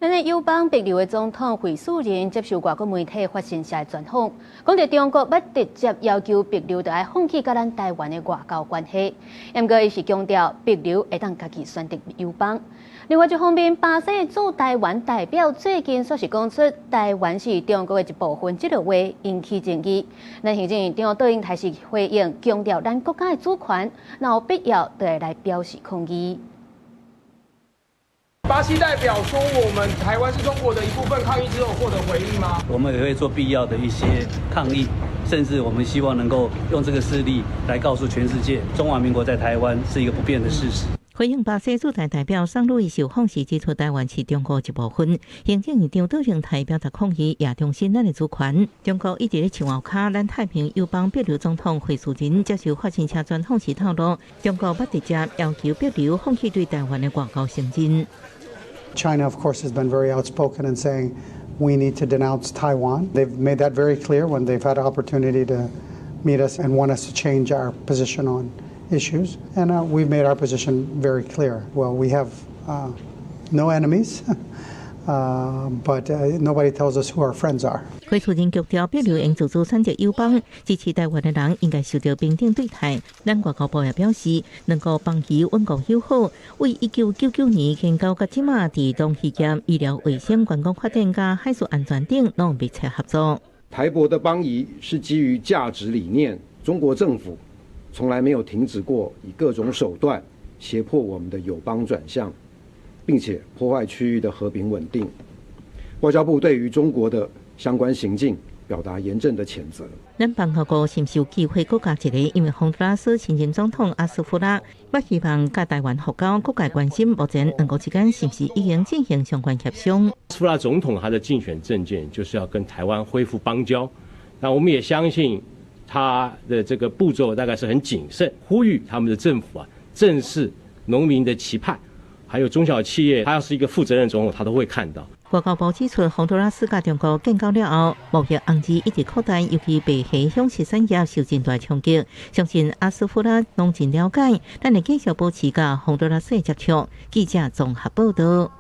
咱的友邦帛琉的總統惠恕仁接受外國媒體法新社的專訪，講著中國捌直接要求帛琉著愛放棄佮咱台灣的外交關係，毋過伊是強調帛琉會當家己選擇友邦。另外一方面，巴西的駐台灣代表最近煞是講出台灣是中國的一部分，這个話引起爭議。咱行政院長卓榮泰是回應，強調咱國家的主權，若有必要就會來表示抗議。巴西代表說：“我們台灣是中國的一部分。”抗議之後獲得回應嗎？我們也會做必要的一些抗議，甚至我們希望能夠用這個事例來告訴全世界，中華民國在台灣是一個不變的事實。回應巴西駐台代表桑路易受訪時指出，台灣是中國一部分。行政院長卓榮泰表達抗議，也重申咱的主權。中國一直咧樹後跤，咱太平友邦帛琉總統惠恕仁接受法新社專訪時透露，中國捌直接要求帛琉放棄對台灣的外交承認。 China, of course, has been very outspoken in saying we need to denounce Taiwan. They've made that very clear when they've had an opportunity to meet us and want us to change our position on issues. And we've made our position very clear. Well, we have no enemies, but nobody tells us who our friends are. 惠恕仁強調，帛琉應自主選擇友邦，支持台灣的人應該受到平等對待。咱外交部也表示，兩國邦誼穩固友好，為1999年建交到這馬，佇農漁業、醫療衛生、觀光發展佮海事安全等，攏密切合作。台帛的邦誼是基於價值理念，中國政府從來沒有停止過以各種手段脅迫我們的友邦轉向，並且破壞區域的和平穩定。外交部對於中國的相關行徑表達嚴正的譴責。咱邦交國是毋是有機會閣加一個？因為宏都拉斯新任總統阿斯夫拉，捌希望佮台灣復交，各界關心目前兩國之間是毋是已經進行相關協商？阿斯夫拉總統他的競選政見就是要跟台灣恢復邦交，那我們也相信他的這個步驟大概是很謹慎，呼籲他們的政府啊正視農民的期盼，還有中小企業，他要是一個負責任總統，他都會看到。外交部指出，宏都拉斯佮中國建交了後，貿易紅字一直擴大，尤其白蝦養殖產業受真大衝擊。相信阿斯夫拉攏真了解，咱會繼續保持佮宏都拉斯的接觸。記者綜合報道。